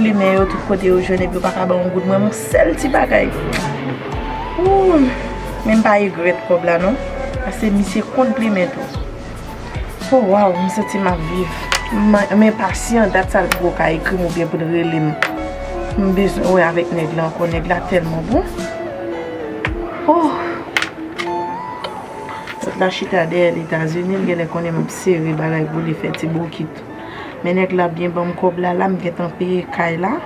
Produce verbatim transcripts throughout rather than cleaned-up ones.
Plimen yo tout kote yo jwenn epi yo pa ka ban yon goud. Mwen, yon sèl ti bagay. Ooh, men m pa regrèt kòb la non. Paske misye konn plimen tou. Oh, waw, m santi m ap viv. M, m enpasyan dat sa l poko ka ekri m oubyen pou l rele m. M bezwen wè avèk nèg la ankò. Nèg la tèlman bon. Oh. Lòt la chita dèyè Etazini, l genlè konnen m ap sere bagay pou li fè ti bokit. Men nèg la byen ban m kòb la, la m gentan peye kay la.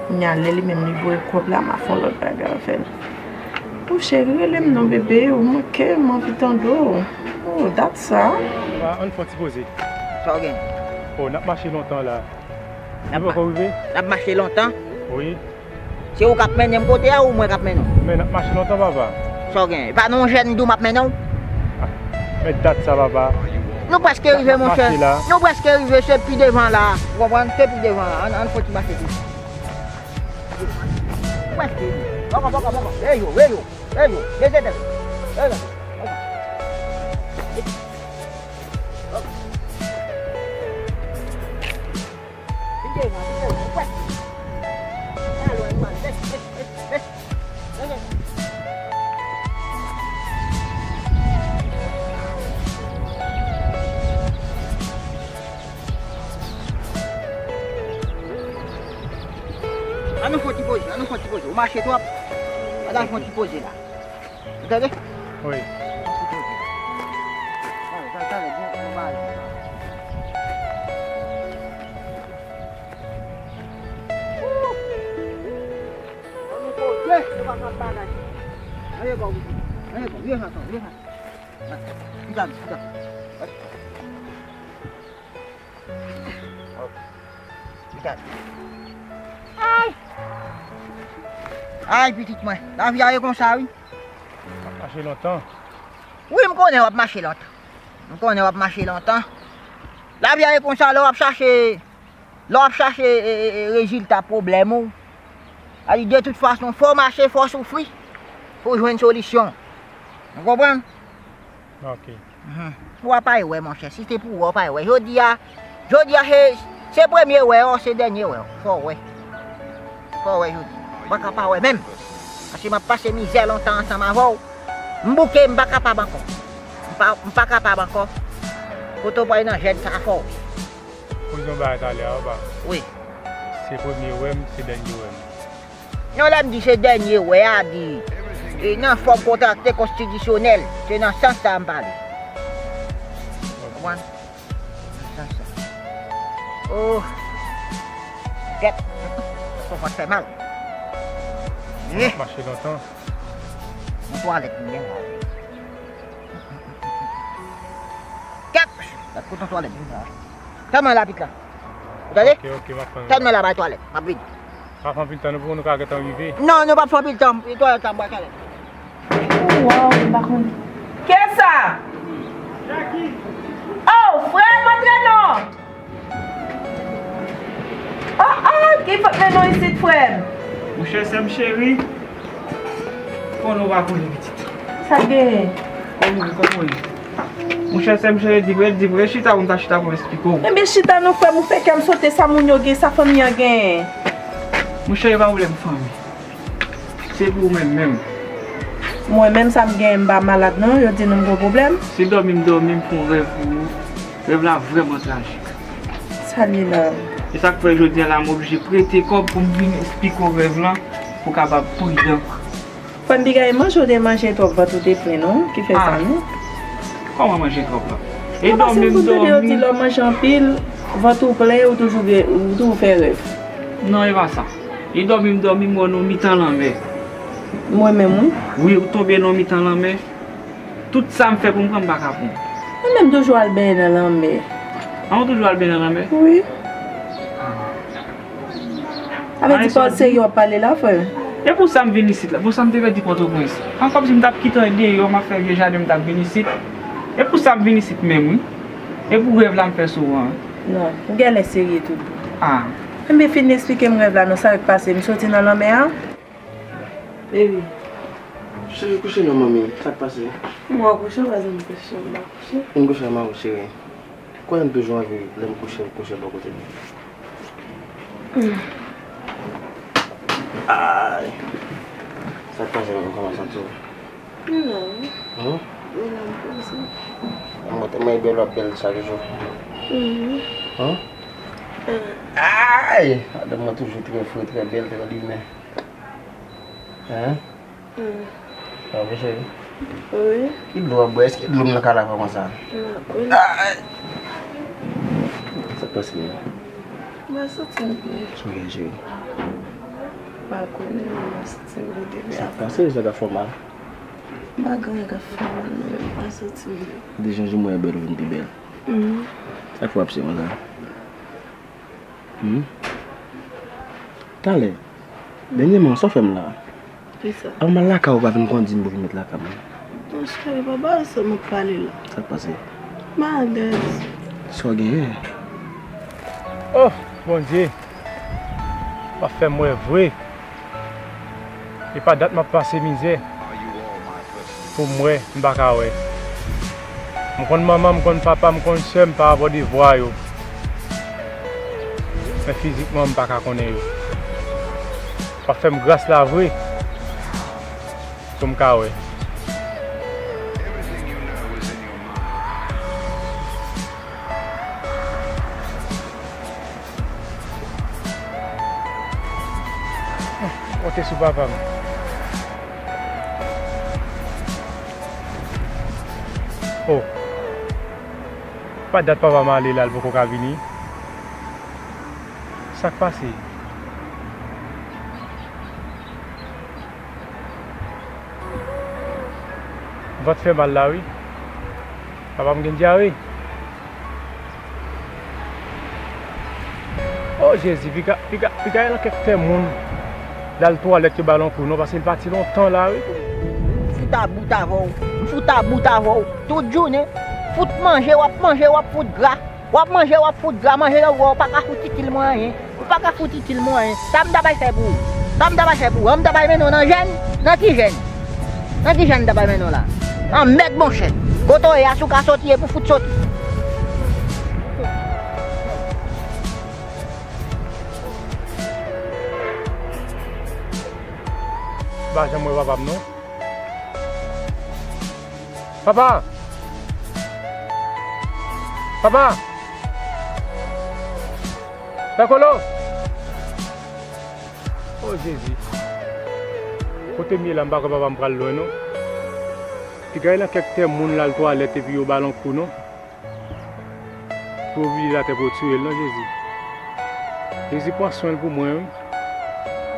Kounye a lè li menm li voye kòb la, m a fè yon lòt bagay avè l. Oh cheri, rele m non bebe, ou manke m, m anvi tande w. Oh, dat sa. Papa, ann fè yon ti poze. Sa w gen? Oh, n ap mache lontan la. N ap Nou poko rive? N ap mache lontan? Wi. Se ou k ap mennen m kote a ou mwen k ap mennen w? Men n ap mache lontan, papa. Sa w gen? E pa nan yon jèn di w m ap mennen w? Ah, men dat sa, papa. Nou prèske rive, monchè. N ap mache la. Nou prèske rive, se pi devan la. Ou konprann? Se pi devan la. Ann, ann fè yon ti mache tou. Prèske. Poko, poko, poko. Ey yo, ey yo, ey yo. Leve tèt. Leve tèt. Vin devan, vin devan, ou prèske. Alò, ann pale. Leve, leve, leve. Ann nou fè yon ti poze, ann nou fè yon ti poze. Ou mache twòp. Ann al fè yon ti poze la. Ou tande? Wi. Talè, talè, talè, gen yon bagay. Ann nou poze, nou pa pran bagay. Ann ye gòl, ann ye gòl, vire sa, vire sa. Piga, piga. Piga. Ay! Ay, pitit mwen, lavi a ye konsa, wi. W ap mache lontan. Wi, m konnen w ap mache lontan. M konnen w ap mache lontan. Lavi a ye konsa, lè w ap chache, lè w ap chache, e, e, e, rezilta pwoblèm ou. Sa di, de tout fason, fò w mache, fò w soufri, pou w jwenn solisyon. Ou konprann? Ok. Mhm. Ou a pa wè, monchè. Si se pou wè, ou pa wè. Jodi a, jodi a, se, se premye wè w, se dènye wè w. Fò w wè. Fò w wè jodi. Ou pa ka pa wè menm. Paske m ap pase mizè lontan ansanm avè w. M bouke, m pa kapab ankò. M pa, m pa kapab ankò. Kote w pral nan jèn sa fò w. Pou di yon bagay talè a, papa. Wi. Se premye wè m, se dènye wè m. Non, lè m di se dènye wè a, di, e, nan fòm kontrakte konstitisyonèl, se nan sans sa a m pale. Konprann? Nan sans sa. Oh. Kèt. Son vant fè mal. Eh. Mache lontan. Nan twalèt m gen la. Kèt. Gad kote yon twalèt vin la. Tann mwen la, pit la. Ou tande? Ok, ok, m ap tann. Tann mwen la, bay twalèt. M ap vini. Pa fè anpil tan non pou nou ka gentan rive. Non, nou p ap fè anpil tan. Twalèt la, bay twalèt. Oh, waw, m pa konn. Kiyès sa? Oh, frè m, antre non. Oh, oh, ki fòt mennen w isit, frè m? Monchè, sè m cheri. Konnen w pa konnen pitit. Sa k genyen? Kòman w ye, kòman w ye? Monchè, sè m cheri, di vre, di vre, chita pou m ta chita pou m esplike w. Ebyen, chita non, frè m, ou fè kè m sote, sa moun yo gen, sa fanmi an genyen? Monchè, e pa pwoblèm fanmi. Se pou ou menm menm. Mwen menm, sa m genyen, m pa malad non, yo di nou m gen pwoblèm. Se dòmi m dòmi, m fè yon rèv pou ou. Rèv la vrèman trajik. Sa l ye la? E sa k fè jodi a la, m oblije prete kòb pou m vin esplike w rèv lan, pou w kapab pridan. Frè m, piga e manje ou te manje twòp, vant ou te plen non, ki fè sa non? Kòman manje twòp la? E dòmi m dòmi. Yo di lè w manje anpil, vant ou plen, ou toujou gen, ou toujou fè rèv. Non, e pa sa. E dòmi m dòmi, m wè w nan mitan lanmè. Mwen menm, wi. Wi, ou tonbe nan mitan lanmè. Tout sa m fè pou m pran, m pa ka pran. Mwen menm toujou al benyen nan lanmè. A, ou toujou al benyen nan lanmè? Wi. Sa vle di pa w serye w ap pale la, frè m. E pou sa m vin isit la, pou sa m te pèdi Pòtoprens. An kòmsi m t ap kite w deyò, m ap fè vye jaden, m t ap vin isit. E pou sa m vin isit menm, wi. E pou rèv la m fè sou ou an. Non, ou genlè serye tou. A. Enben fin esplike m rèv la non, sa k pase, m soti nan lanmè a? Baby. Cheri, kouche non, manmi. Sa k pase? M wè w kouche, w pa janm kouche, m pa kouche. Vin kouche ak mari w, cheri. Kwè m toujou anvi, lè m kouche, m kouche bò kote l. Hmm. Ay. Sa k pase menm, kòman w santi w? Non. Hum? Non, m poze. Mwen tèlman bèl, w ap bèl chak jou. Mhm. Hum? Ay! Madanm mwen toujou trè fre, trè bèl, trè limen. Hein? Mm. Sa va, cheri? Wi. Ki dlo w ap bwè? Èske dlo m nan kay la pa konsa? Mwen ap bwè. Ay! Sa k pase menm? Mwen santi m byen. Sa w gen, cheri? M pa konnen, mwen santi m byen depi avan. Sa k pase? Sa k ap fè w mal? M pa gen anyen k ap fè m mal, men mwen santi m byen. Depi jan jimè w bèl, ou vin pi bèl. Mm. Sa k fè w ap se konsa? Hmm? Talè. Dènyèman, sa w fè m la? Kisa? An m al lakay ou, pa vin kondi m pou vin met lakay mwen. Non, cheri, pa bay sa m ap pale la. Sa k pase? M alèz. Sa w genyen? Oh, Bondye. W ap fè m wè vre. E pa dat m ap pase mizè. Pou m wè, m pa ka wè. M konn manman, m konn papa, m konn sè m pa rapò de vwa yo. Men fizikman, m pa ka konnen yo. W ap fè m gras la vre. Pou m ka wè. Konte sou papa m. Oh. Pa dat papa m ale la, l poko ka vini. Sa k pase? Vant fè mal la, wi. Papa m gen dyare. Oh, Jezi, piga, piga, piga nan kèk tè moun l al twalèt yo ba l yon kou non, paske l pati lontan la, wi. M fout about avè w. M fout about avè w. Tout jounen, fout manje, w ap manje, w ap fout gra. W ap manje, w ap fout gra, manje nan vwa, w pa ka fout itil mwen anyen. Ou pa ka fout itil mwen anyen. Sa m ta bay fè pou ou? Sa m ta bay fè pou ou? An m ta bay mennen w nan jèn? Nan ki jèn? Nan ki jèn m ta bay mennen w la? Anmèd monchè. Kote w ye a, si w ka soti, e pou fout soti. M pa janm wè papa m non. Papa! Papa! Pè Kolo! O Jezi! Kote m ye la, m pa kwè papa m pral lwen non. Piga nan kèk tè moun l al twalèt epi yo ba l yon kou non. Pou yo vide l atè pou yo tiye l non, Jezi. Jezi, pran swen l pou mwen wi.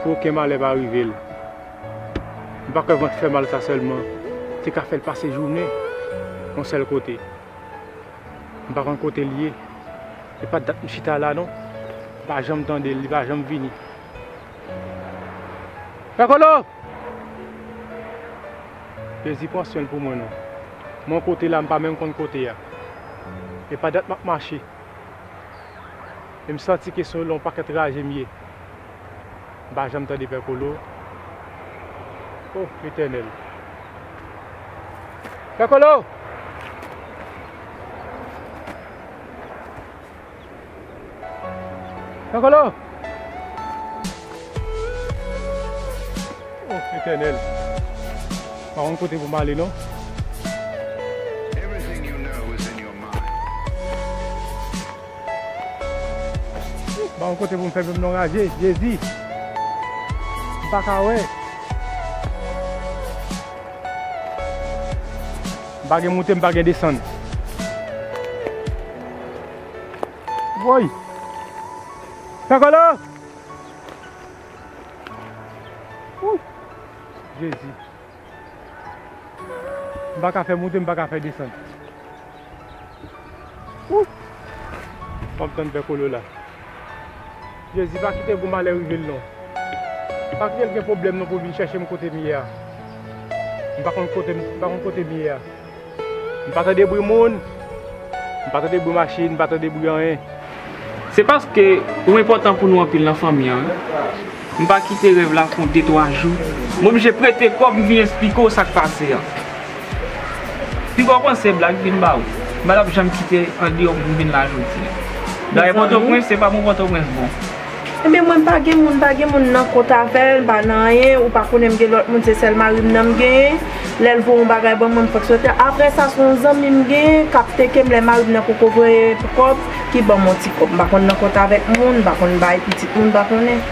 Pou okenn malè pa rive l. M pa kwè vant fè mal sa sèlman te ka fè l pase jounen yon sèl kote. M pa konn kote l ye. E pa dat m chita la non. M pa janm tande l, li pa janm vini. Pè Kolo! Jezi, pran swen l pou mwen non. Mwen kote la, m pa menm konn kote a. E pa dat m ap mache. E m santi ke se yon pakèt raje m ye. M pa janm tande Pè Kolo. O, Letènèl. Pè Kolo! Pè Kolo! O, Letènèl. Pa konn kote pou m ale non. Everything you know is in your mind. Ba yon kote pou m fè menm non raje, Jezi. M pa ka wè. M pa gen moute, m pa gen desann. Woy! Pè Kolo! Ou! Jezi. M pa ka fè moute, m pa ka fè desann. Ou! Fò m tann Pè Kolo la. Jezi, pa kite gwo malè rive l non. Pa kite l gen pwoblèm non pou l vin chèche m kote m ye a. M pa konn kote m, m pa konn kote m ye a. M pa tande bri moun. M pa tande bri machin, m pa tande bri anyen. Se paske ou enpòtan pou nou anpil nan fanmi an wi. M pa kite rèv la fè yon de twa jou. M oblije prete kòb m vin esplike w sa k pase a. Piga w panse blag vin ba ou. M pa t ap janm kite andeyò pou m vin la jodi a. Dayè Pòtoprens, se pa bon Pòtoprens bon. Ebyen, mwen m pa gen moun, m pa gen moun nan kont avè l, m pa nan anyen, ou pa konnen m gen lòt moun, se sèl mari m nan m genyen. Lè l voye yon bagay ban mwen, m fòk soti. Apre sa, se yon zanmi m genyen k ap teke m lè mari m nan poko voye kòb, ki ban m yon ti kòb. M pa konn nan kont avèk moun, m pa konn bay pitit moun, m pa konnen.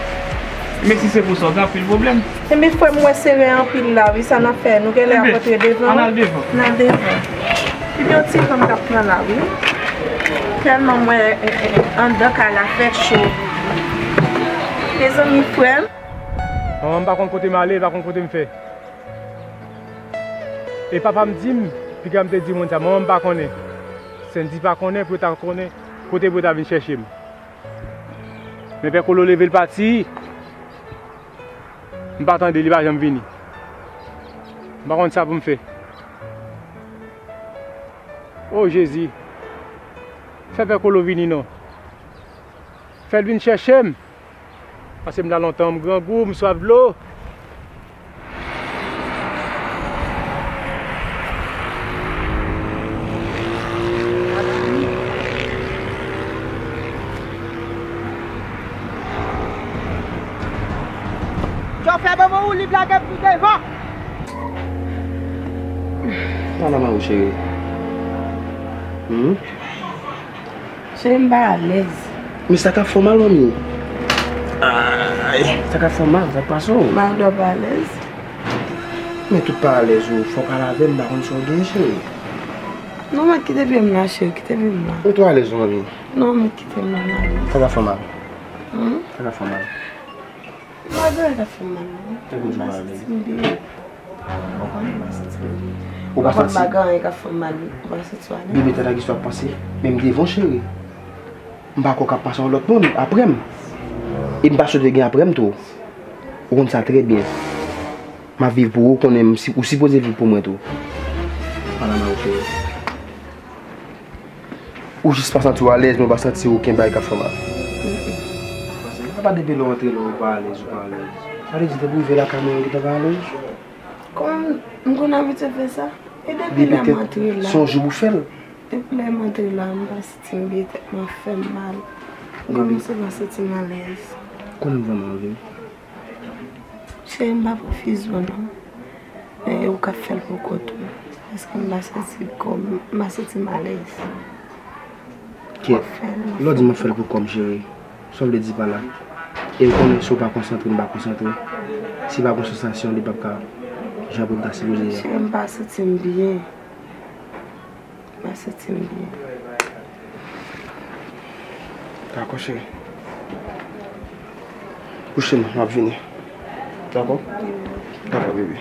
Men si se pou sa, w gen anpil pwoblèm. Ebyen, frè m, mwen sere anpil la, wi, sa n ap fè. Nou genlè ap antre devan. Ann al devan. N al devan. Ebyen, yon ti van k ap pran la, wi. Tèlman mwen, eh, eh, eh, anndan kay la fè cho. Mezanmi, frè m. Manman m pa konn kote m ale, li pa konn kote m fè. E papa m di m, piga m te di moun sa, manman m pa konnen. Sendy pa konnen, pou yo ta konnen, kote pou yo ta vin chèche m. Men Pè Kolo leve l pati. M pa tande, li pa janm vini. M pa konn sa pou m fè. O Jezi. Fè Pè Kolo vini non. Fè l vin chèche m. Pase m la lontan, m grangou, m swaf dlo. Chofè, ban mwen woulib la, gen pou devan. Pale a mari w, cheri. Hmm? Cheri, m pa alèz. Men sa k ap fè w mal, manmi? Ay, sa k ap fè w mal? Sa k pase w? Mari w pa alèz. Men tout pa alèz ou, fò w pale avè m, m pa konn sa w gen, cheri. Non, mèt kite pye m la, cheri, kite pye m la. Ou twò alèz ou, manmi? Non, mèt kite m la, m alèz. Sa k ap fè w mal? Hmm? Sa k ap fè w mal? M pa gen anyen k ap fè m mal, non. Tankou di w pa alèz. M santi m byen. Ou konprann? M pa santi m byen. Ou pa santi? M pa gen anyen k ap fè m mal, m pa santi w alèz. Bebe, tande ki sa w ap panse. Men m devan w, cheri. M pa kwè w ka pase yon lòt moun apre m. E m pa swete gen apre m tou. Ou konn sa trè byen. M ap viv pou ou, ou konnen m si-, ou sipoze viv pou mwen tou. Pale a mari w, cheri. Ou jis pa santi w alèz, men w pa santi okenn bagay k ap fè w mal. Sa pa depi lè w antre la, ou pa alèz, ou pa alèz. Sa vle di depi w rive lakay mwen, ou gentan pa alèz? Kòman m konn abitye fè sa? E depi lè m antre la. Se yon jou pou fè l. Depi lè m antre la, m pa santi m byen, tèt mwen ap fè m mal. M kòmanse pa santi m alèz. Konnen m vrèman anvi w. Cheri, m pa pran fizo non. Men ou ka fè l pou kont ou. Paske m pa santi kò m, m pa santi m alèz. Kèt. Lè w di m ap fè l pou kò m, cheri, sa w vle di pa la? E ou konnen si w pa konsantre, m pa konsantre. Si pa gon sansasyon, li p ap ka jan pou l ta sipoze ye. Cheri, m pa santi m byen. M pa santi m byen. Dakò, cheri. Kouche m, m ap vini. Dakò? Dakò, bebe.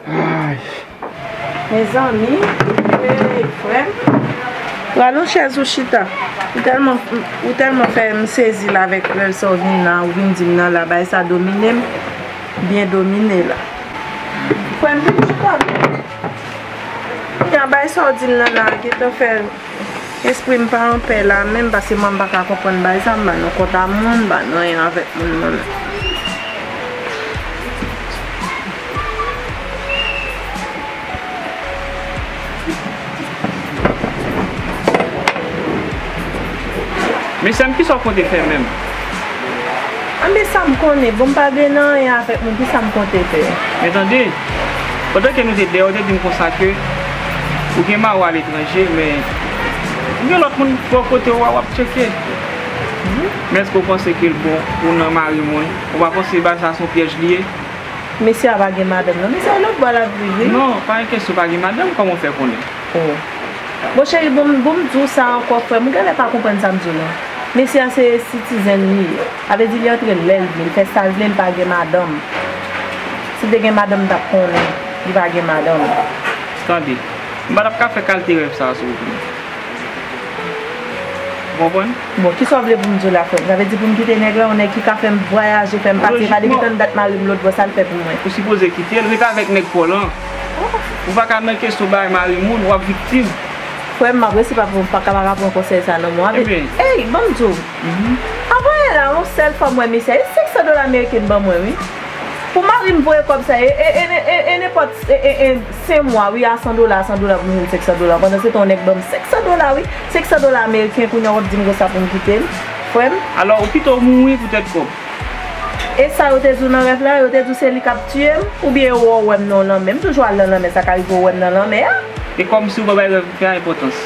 Ay. Mezanmi, hey, frè m. Pral yon chèz ou chita. Ou tèlman, ou tèlman fè m sezi la avèk lè sa w vin la, ou vin di m nan la, bagay sa domine m. Byen domine la. Frè m, vin chita non. Kounya bagay sa w di m nan la, gentan fè espri m pa anpè la menm, paske mwen m pa ka konprann bagay sa, m pa nan kont a moun, m pa nan anyen avèk moun mwen menm. Men sè m, kisa w konte fè menm? Anben, sa m konnen, bon, m pa gen nan anyen avèk moun, kisa m konte fè? Men tande, pandan ke nou te dèyè, ou te di m konsa ke ou gen mari w aletranje, men ou gen lòt moun bò kote w a, w ap tcheke. Men èske w panse ke l bon pou w nan mari moun? Ou pa panse bagay sa se yon pyèj li ye? Mesye a pa gen madanm non. Mesye a lòt bò l ap viv, wi. Non, pa gen kesyon pa gen madanm, kòman w fè konnen? Oh. Bon, cheri, bon, bon, m di w sa ankò, frè m. Ou genlè pa konprann sa m di w non. Mesye a se citizen li ye. Sa vle di li antre lè l vle, l fè sa l vle, l pa gen madanm. Si l te gen madanm, m t ap konnen li pa gen madanm. Tande, m pa t ap ka fè kalite rèv sa a sou ou. Ou konprann? Bon, kisa w vle pou m di w la, frè m? Sa vle di pou m kite nèg la, yon nèg ki ka fè m vwayaje, fè m pati, pa depi tann dat mari m lòt bò, sa l fè pou mwen? Ou sipoze kite l, ret avèk nèg pa w lan. Ou pa ka nan kesyon bay mari moun, w ap viktim. Frè m, m ap resi pa pou m pa ka pa ka pran konsèy sa nan men w. Ebyen. Ey, ban m di w. Avan yè la, yon sèl fwa m wè mesye a, e senk san dola ameriken ban mwen, wi. Pou mari m voye kòb sa, e, e, e, e, e nenpòt, e, e, e, senk mwa, wi, a san dola, a san dola pou m jwenn senk san dola. Pandan se tan, yon nèg ban m senk san dola, wi, senk san dola ameriken, kounye a w ap di m konsa pou m kite l, frè m. Alò, ou pito mouri poutèt kòb. E sa yo te di w nan rèv la, yo te di w se li k ap tiye m, oubyen yo wè w wè m nan lanmè. M toujou al nan lanmè, sa ka rive w wè m nan lanmè a. E kòmsi ou pa bay rèv m fè a enpòtans.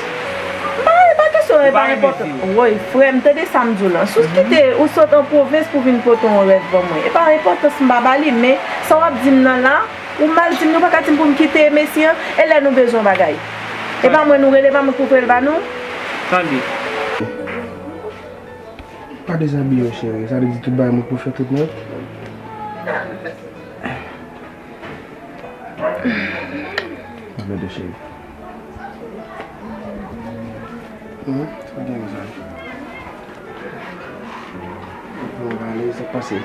M pa, e pa kesyon e pa enpòtans. Woy, frè m, tande sa m di w lan. Si w kite, ou sot an pwovens pou vin pote yon rèv ban mwen. E pa enpòtans m pa ba li, men sa w ap di m nan la, ou mal di m, nou pa ka di m pou m kite mesye an, e lè nou bezwen yon bagay. E pa mwen nou rele, pa mwen k ouvri l ba nou? Tande. Pa dezabiye w, cheri. Sa vle di tout bagay mwen pou fè tout nèt. Mwen de cheri. Hum, sa gen sa. Bon, ale, sa k pase?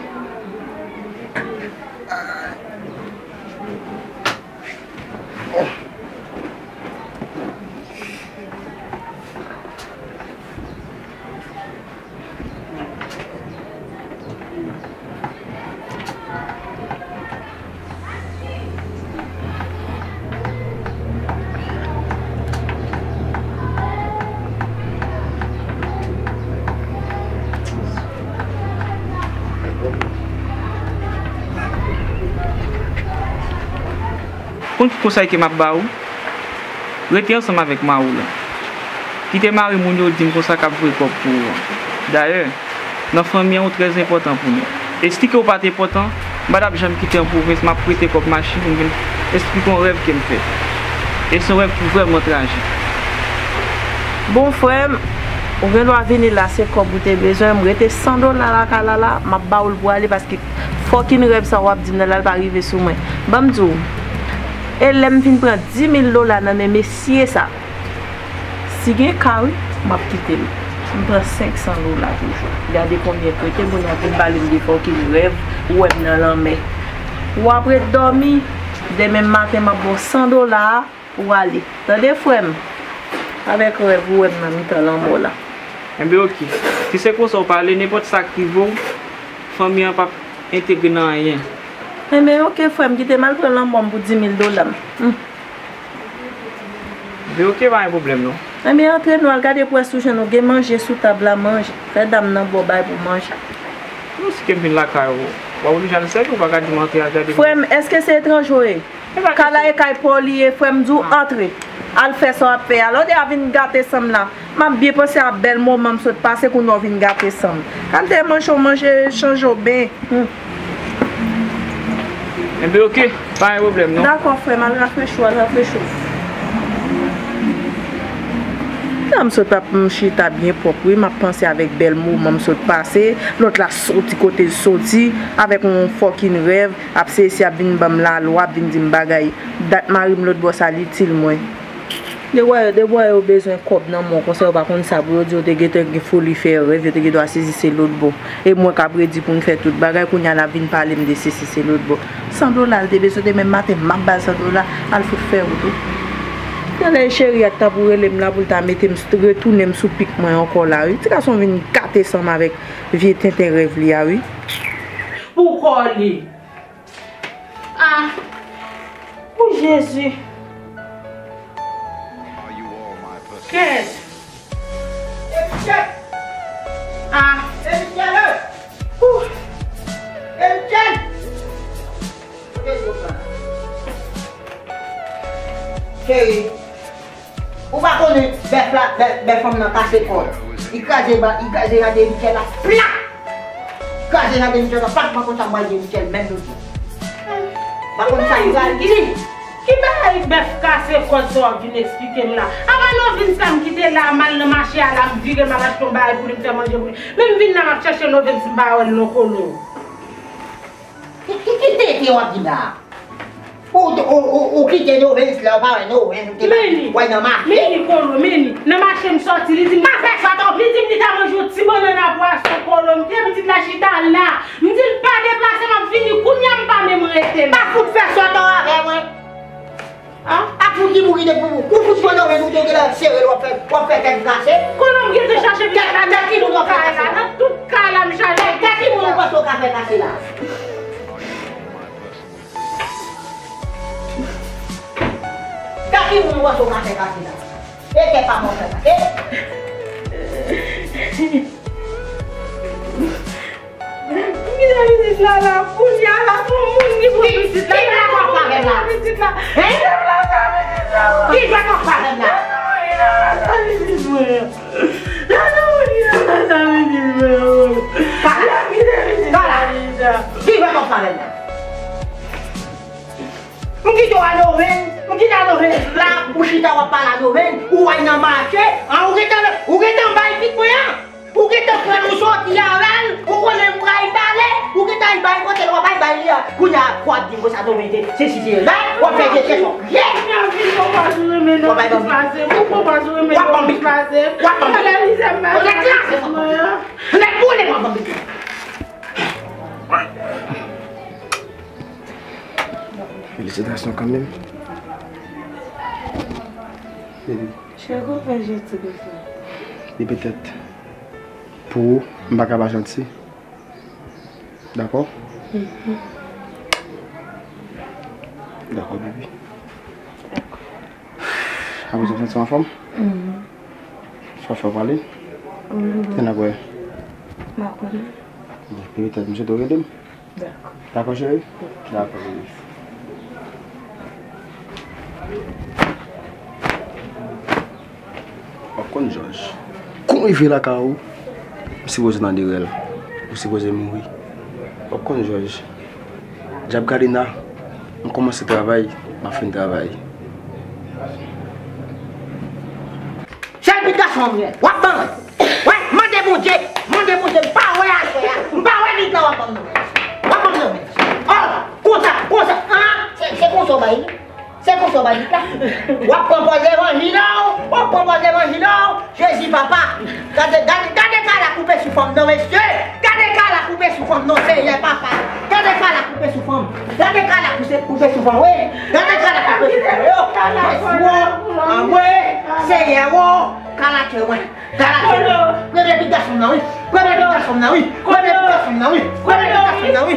Konn ki konsèy ke m ap ba ou? Rete ansanm avèk mari w lan. Kite mari moun yo di m konsa k ap voye kòb pou ou an. Dayè, nan fanmi an ou trè enpòtan pou nou. E si ke ou pa t enpòtan, m pa t ap janm kite an pwovens, m ap prete kòb machin pou m vin esplike yon rèv ke m fè. E se yon rèv ki vrèman trajik. Bon, frè m, ou gen dwa vini la, se kòb ou te bezwen, m rete san dola lakay la la, m ap ba ou l pou ale, paske fòkin rèv sa w ap di m nan la, l pa rive sou mwen. Ban m di w, e lè m fin pran dis mil dola nan men mesye sa, si gen ka, wi, m ap kite l. M pran senk san dola toujou. Gade konbyen prete moun ap vin pale m de fòkin rèv, ou wè m nan lanmè. Ou ap ret dòmi, demen maten m ap ba w san dola a, ou ale. Tande, frè m? Avèk rèv ou wè m nan mitan lanmò la. Enben, oke. Si se konsa w pale, nenpòt sa k rive w, fanmi an p ap entegre nan anyen. Enben, oke, frè m, kite m al pran lanmò m pou dis mil dola m. Hmm. Enben, oke, pa gen pwoblèm, non. Enben, antre nou al gade pou wè si w jwenn yon gen manje sou tab la, manje. Fè dam nan ba w bagay pou manje. Non, si ke m vin lakay ou, w ap oblije al sèvi, ou pa ka di m antre al gade. Frè m, èske se etranje w ye? Kay la e kay pa w li ye, frè m, di w antre. Al fè sa w ap fè a. Lòt a vin gate san m la. M ap byen panse a bèl moman m sot pase, kounye a w vin gate san m. Kalite manje w manje, chanje w ben. Hmm. Enben, oke, pa gen pwoblèm, non. Dakò, frè m, al rafrechi w, al rafrechi w. La m sot ap m chita byen pwòp, wi, m ap panse avèk bèl moman m sot pase. Lòt la soti kote l soti, avèk yon fòkin rèv. Ap se isi ap vin ban m lalwa, ap vin di m bagay. Dat mari m lòt bò sa li itil mwen. Debwa yo, debwa yo bezwen kòb nan men w konsa yo pa konn sa pou yo di, yo te gentan gen foli fè rèv, yo te gen dwa sezi se lòt bò. E mwen k ap redi pou m fè tout bagay, kounye a n ap vin pale m de sesi se lòt bò. San dola l te bezwen demen maten, m ap ba l san dola, al fout fè wout ou. Talè cheri a t ap rele m la pou l ta mete m, retounen m sou pik mwen ankò la wi. Ti gason vin gate san m avèk vye tenten rèv li a wi. Pou kò li. Ah! Pou Jezi! Kèt! Ah! Ouh! Cheri, ou pa konnen bèf la, bèf, bèf fanm nan kase kò l. Li kraze ba, li kraze jaden Michel la, plat! Kraze jaden Michel la, plat, mwen konn sa mwen al di Michel, menm nou di. Mwen konn sa li pral di. Ki bagay bèf kase kò sa w ap vin eksplike m la? Apa Novens la m kite la, m al nan mache a la, m vire m al achte yon bagay pou li, m fè manje pou li. Men m vin la, m ap chèche Novens, m pa wè l non, Kolo. Ki, ki, ki tenten w ap di la? Ou, ou, ou, ou kite Novens la, ou pa wè Novens, ou te pati wè nan mache. Men li, Kolo, men li. Nan mache m sòti, li di m, pa fè sa, li di m li ta manje yon ti bannann a pwason, Kolo. M te pitit la chita la. M di l pa deplase, m ap vini kounye a, m pa menm rete la. Pa fout fè sa, tò avè mwen. Ah? Ak fout ki pou kite pou ou. Ou fout pran Novens, ou te genlè sere l, w ap fè, w ap fè tèt kase. Kolo, m gentan chache pitit la nan tout kay la, nan tout kay la, m chache pitit la. Tèt ki moun ou panse w ka fè kase la? Ki moun wè sa w ka fè kase la? E kè pa mwen fè kase. Kisa pitit la la? Kounye a la, pou moun ki pou pitit la. Ki la kòk pa avè m la? Pitit la. Hein? Ki la kòk pa avè m la? Kala. Kala. Ki la kòk pa avè m la? M kite w a Noven, m kite a Noven la, ou chita w ap pale a Noven, ou wè nan mache, an, ou gentan, ou gentan bay pit mwen an, ou gentan pran nou soti avè l, ou konnen m pral pale, ou gentan al bay kote l w ap al bay li a, kounye a w ap di m konsa Noven te, se si se la, w ap fè vye kèsyon. Ye! W ap bay banm. W ap banm. W ap banm. Kote klase sa? Nèg boule w ap banm. Felisitasyon kanmenm. Baby. Cheri, kòman w fè janti konsa? E petèt, pou ou, m pa ka pa janti. Dakò? Mhm. Dakò, baby. Dakò. Apre sa, w santi w anfòm? Mhm. Sa w fè w prale? Wi, wi. Lè n ap wè? M pa konnen. Bon, petèt, m swete w rele m. Dakò. Dakò, cheri? Dakò, bebe. W ap konn, Jòj. Kou m rive lakay ou, m sipoze nan derèl. Ou sipoze mouri. W ap konn, Jòj. Dyab Kalina, m kòmanse travay, m ap fin travay. Sèl pitit gason m ye. W ap ban mwen. Wè, mande Bondye, mande Bondye, m pa wè aswè a, m pa wè nèg la w ap ban m nan men. W ap ban m nan men. Oh, konsa, konsa, ah, se, se konsa w bay li. Se konsa w bay li la. W ap pran pòz levanjil la, w ap pran pòz levanjil la, Jezi papa. Gade, gade, gade kala koupe sou fanm nan, mesye. Gade kala koupe sou fanm nan, Seyè papa. Gade kala koupe sou fanm. Gade kala koupe, koupe sou fanm, wi. Gade kala koupe sou fanm, yo. Jezi, wo, anmwe, Seyè, wo, kala tchè mwen. Kala tchè mwen. Premye pitit gason m nan, wi. Premye pitit gason m nan, wi. Premye pitit gason m nan, wi. Premye pitit gason m nan, wi.